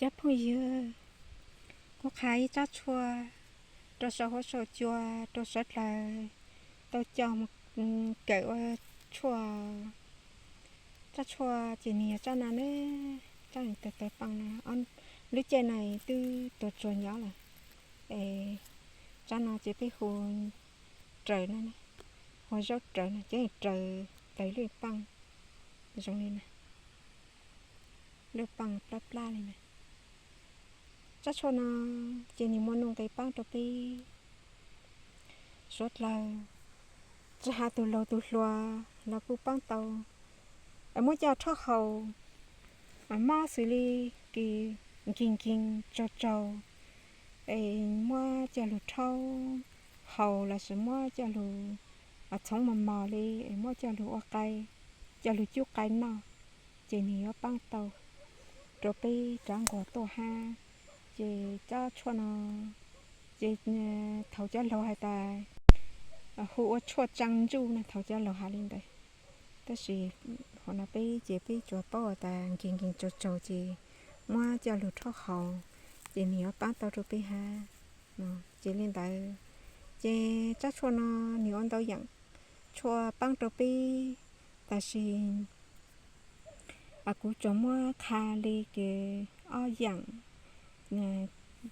Cov phooj ywg, kuv qha ib tsab tshuaj rau saum huab saum cua rau sawv dlawg tau coj mus kawm ua tshuaj. Tsab tshuaj ces nws yog tsab no ne, tsab tawv tawv paaj no. Lub caij no twb tuag tsuag nyob lawm. Es tsab no ces peb hu raws no, hu zaub raws no, ces raws tawm lub paaj zoo li no, lub paaj plab plab li no. Tsab tshuaj no ces nws muaj nuj nqis paab rau peb suav dlawg, tsi has tug laug tug hluas los kuj paab tau. Es muab coj rhaub haus, mob xws li kis nkeeg nkeeg tsaug tsaug, es muab coj lug rhaub haus lossis muab coj lug txhoov mos mos li, es muab coj lug ua qai, coj lug cub qai noj, ces nws yuav paab tau rau peb rov nquag tuaj hab. Ces tsab tshuaj no ces thaum cov laug has tas hu ua tshuaj tsaa ntsuj no, thaum cov laug has li ntawd. Tab sis qhov no peb ces peb tsuas paub has tas nkeeg nkeeg tsaug tsaug ces muab coj lug rhaub haus ces nws yuav paab tau rau peb hab. Ces li ntawd ces tsab tshuaj no nws ua ntau yaam tshuaj paab rau peb, tab sis kuv tsuas muab qha li kws ob yaam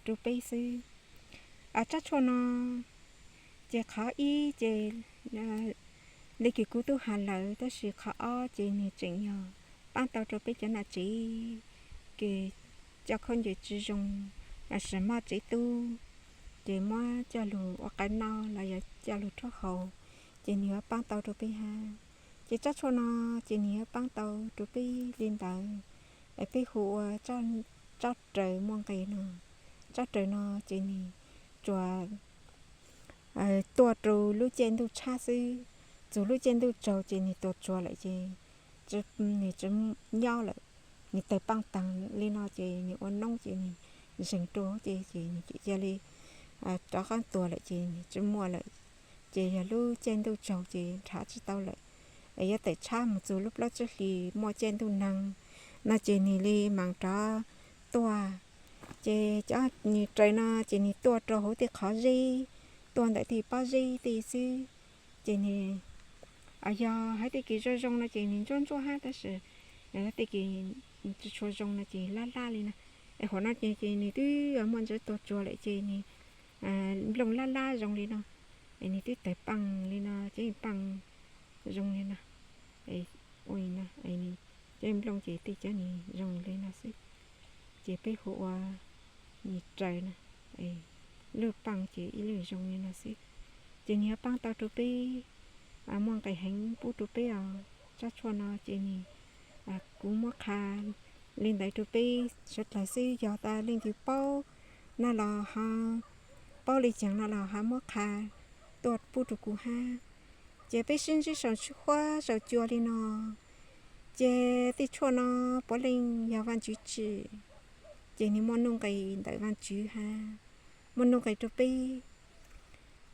rau peb xwb. Tsab tshuaj no ces qhov ib ces li kws kuv tub has lawm, tab sis qhov ob ces nws tseem yog paab tau rau peb cov nam tsev kws coj khaub ncaws tsi zoo, lossis mob tsev tub, ces muab coj lug ua qai noj los yog coj lug rhaub haus, ces nws yuav paab tau rau peb hab. Ces tsab tshuaj no ces nws yuav paab tau rau peb li ntawd, es peb hu ua tsab raws muaj nqis no. Tsab raws no ces nws tsuas tuaj rau lub caij ntuj tshab xwb, txug lub caij ntuj tsaug ces nws tuag tsuag lawm ces nws tsi nyob lawm, nws tawg paaj taag li no ces nws ua noob ces nws zeeg rua ces, ces nws cia li rov qaab tuag lawm ces nws tsi muaj lawm. Ces yog lub caij ntuj tsaug ces nrhav tsi tau lawm, es yuav tawm tshab moog txug lub plaub tsib hlis muaj caij ntuj neeg no ces nws li maam rov tuaj. Ces cov nws raws no ces nws tuaj rau huv tej qhov zeb, tuaj ntawm tej pob zeb tej xwb. Ces nws yog hab tej kws zoo zoo no ces nws ntsuab ntsuab hab, tab sis tej kws tsi tshua zoo no ces laj laj li no. Es qhov no ces nws twb muaj ntsis tuag tsuag lawm ces nws nplooj laj laj zoo li no, es nws twb tawg paaj li no, cov paaj zoo li no, ua li no, cov nplooj ces tej cov nws zoo li no xwb. Ces peb hu ua nws raws no, lub paaj ces ib lub zoo li no xwb. Ces nws yuav paab tau rau peb, muaj nqis heev pub rau peb os. Tsab tshuaj no ces nws, kuv muab qha li ntawd rau peb sawv dlawg xwb, yog tas leej twg paub no los ho, paub li caag no los ho muab qha tuaj pub rau kuv hab. Ces peb sib ntsib saum huab saum cua li no, ces tej tshuaj no puav leej yog Vaajtswv tsim, ces nws muaj nuj nqis ntawm Vaajtswv hab, muaj nuj nqis rau peb.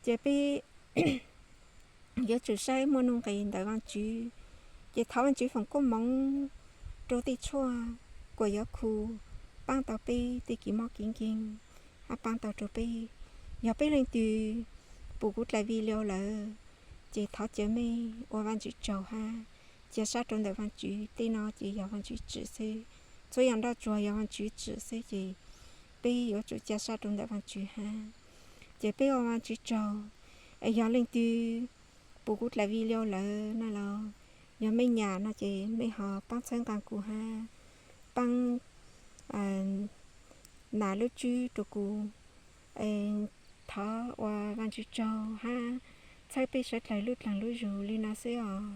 Ces peb yuav tsum saib muaj nuj nqis ntawm Vaajtswv, ces thov Vaajtswv foom koob moov rau tej tshuaj kuas yuav khu paab tau peb tej kev mob kev nkeeg, hab paab tau rau peb. Yog peb leej twg pum kuv dlai video lawm, ces thov caw mej ua Vaajtswv tsaug hab cia sab rau ntawm Vaajtswv. Tej no ces yog Vaajtswv tsim xwb, txhua yaam nroj tsuag yog Vaajtswv tsim xwb, ces peb yuav tsum cia sab rau ntawm Vaajtswv hab. Ces peb ua Vaajtswv tsaug. Es yog leej twg pum kuv dlai video lawm no los, yog mej nyam no ces mej ho paab txhawb nqaa kuv hab, paab nam lub tswb rau kuv. Thov ua Vaajtswv tsaug hab txhawb peb sawv dlawg lub dlaag lub zug li no xwb os.